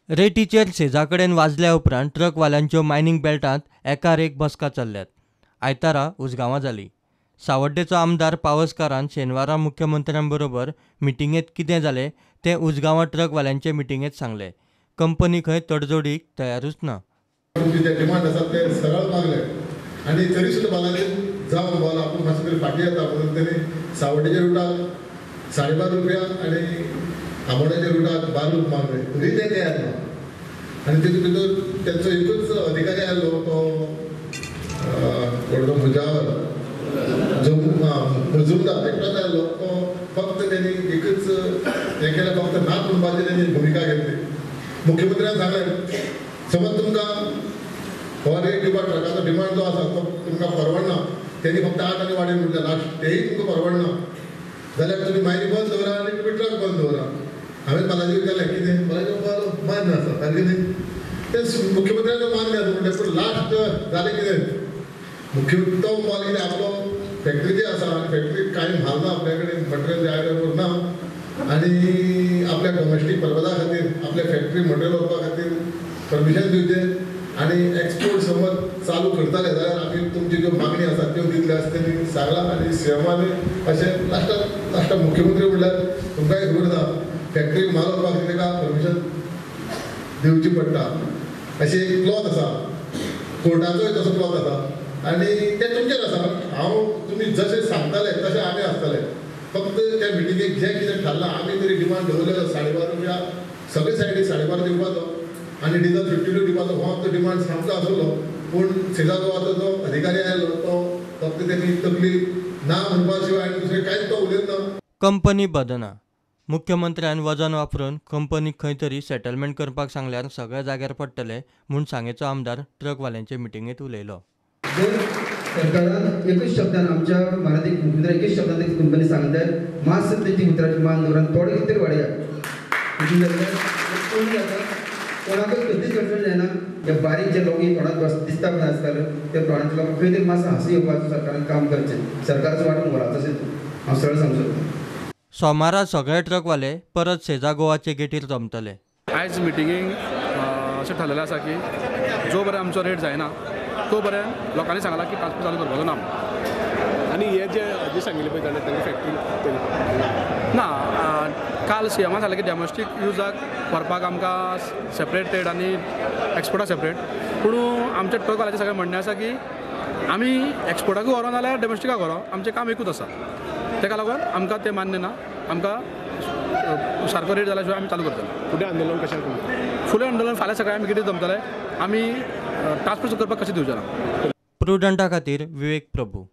रेटीचेर सेजा कडेन वाजल्या उपरांत ट्रकवाल्यांच्यो मायनींग बेल्टांत एकार एक बसका चल्ल्यात. आयतारा उसगांवां जाली. सावड्डेचो आमदार पावसकारान शेनवारा मुख्यमंत्र्यां बरोबर मिटिंगेंत कितें जालें तें उसगांवां ट्रकवाल्यांचे मिटिंगेंत सांगलें. कंपनी खंय तडजोडीक तयारूच ना. तुमचे जे डिमांड आसा ते सरळ मागले आनी तरी सुद्दां बालाजी जावन बाल आपूण मातशें तरी फाटीं येता म्हणून तेणी सावड्डेच्या रुटाक 12.5 रुपया आनी आमोण्याच्या रुटाक 12 रुपया मागले, तरी ते तयार ना. आनी तेतून भितर तेंचो एकूच अधिकारी आयलो तो कोण तो मुजावर मुजुमदार एकटोच आयलो, तो फक्त तेणी एकूच हें केलें, फक्त ना म्हणपाची तेणी भुमिका घेतली. मुख्यमंत्र्यान सांगलें समज तुमकां हो रेट दिवपाक ट्रकाचो डिमांड जो आसा तो तुमकां परवडना, तेणी फक्त 8 आनी वाडय म्हणटा लास्ट, तेय तुमकां परवडना जाल्यार तुमी मायनी बंद दवरा आनी तुमी ट्रक बंद दवरा. हांवें बालाजी विचारलें कितें, बालाजी मान्य आसा सारकें न्ही, तें मुख्यमंत्र्यान मान्य आसा म्हणलें. पूण लास्ट जालें कितें, मुख्यमंत्री तो म्हणपाक कितें आपलो फॅक्टरी जी आसा आनी फॅक्टरी कांय म्हाल ना आपल्या कडेन, मटेरियल जाय ना आनी आपल्या डोमेस्टीक पर्पजा खातीर आपल्या फॅक्टरी मटेरियल व्हरपा खातीर परमिशन दिवचें आनी एक्सपोर्ट समज चालू करतले जाल्यार आमी तुमची ज्यो मागणी आसा त्यो दितले अशें तेणी सांगलां. आनी सीएमाने अशें लास्टाक लास्टाक मुख्यमंत्री म्हणल्यार तुमकांय खबर आसा फॅक्टरीक म्हाल व्हरपा खातीर ताका परमिशन दिवची पडटा, अशें एक क्लॉज आसा, कोर्टाचोय तसो क्लॉज आसा आनी तें तुमचेर आसा. हांव तुमी जशें सांगताले तशें आमी आसतले, फक्त त्या मिटिंगेक जें कितें थारलां आमी तरी डिमांड दवरलेलो 12.5 रुपया सगळे सायडीक 12.5 दिवपाचो आनी डिजल 52 दिवपाचो, हो आमचो डिमांड सामको आसलो. पूण सेजा गोवाचो जो अधिकारी आयलो तो फक्त तेणी तकली ना म्हणपा शिवाय आनी दुसरें कांयच तो उलयना. कंपनी बदना. मुख्यमंत्र्यान वजन वापरून कंपनीक खंय तरी सेटलमेंट करपाक सांगल्यार सगळ्या जाग्यार पडटले म्हूण सांगेचो आमदार ट्रकवाल्यांचे मिटिंगेंत उलयलो. सरकारान एकूच शब्दान आमच्या मराठी मुख्यमंत्री एकूच शब्दान ती कंपनी सांगता मातसो तेची उतराची मान दवरान थोडे कितें तरी वाडया, कोणाकूच कसलीच अडचण जायना. हे बारीक जे लोक तोंडात बस दिसता पण आजकाल त्या तोंडांतल्या लोकांक खंय तरी मातसो हांसो येवपाचो सरकारान काम करचें, सरकाराचो वांटो मोलाचो अशें हांव सरळ सांगूंक सोदतां. सोमारा सगळे ट्रकवाले परत सेजा गोवाचे गेटीर जमतले. आयज मिटिंगेक अशें थारलेलें आसा की जो बरें आमचो रेट जायना तो बरें लोकांनी सांगलां की ट्रान्सपोर्ट चालू करपाचो ना. आनी हे जे सांगिल्लें पळय ताणें तांची फॅक्टरी ना, काल सीएमान सांगलें की डॉमेस्टीक युजाक व्हरपाक आमकां सेपरेट रेट आनी एक्सपोर्टाक सेपरेट, पूण आमच्या ट्रकवाल्याचें सगळें म्हणणें आसा की आमी एक्सपोर्टाकूय व्हरो नाल्यार डॉमेस्टिकाक व्हरो, आमचें काम एकूच आसा, ताका लागून आमकां तें मान्य ना. आमकां सारको रेट जाल्या शिवाय आमी चालू करतले. फुडें आंदोलन कशें करतले? फुडें आंदोलन फाल्यां सकाळीं आमी कितें जमतले, आमी ट्रान्सपोर्ट करपाक कशें दिवचें ना. प्रुडंटा खातीर विवेक प्रभू.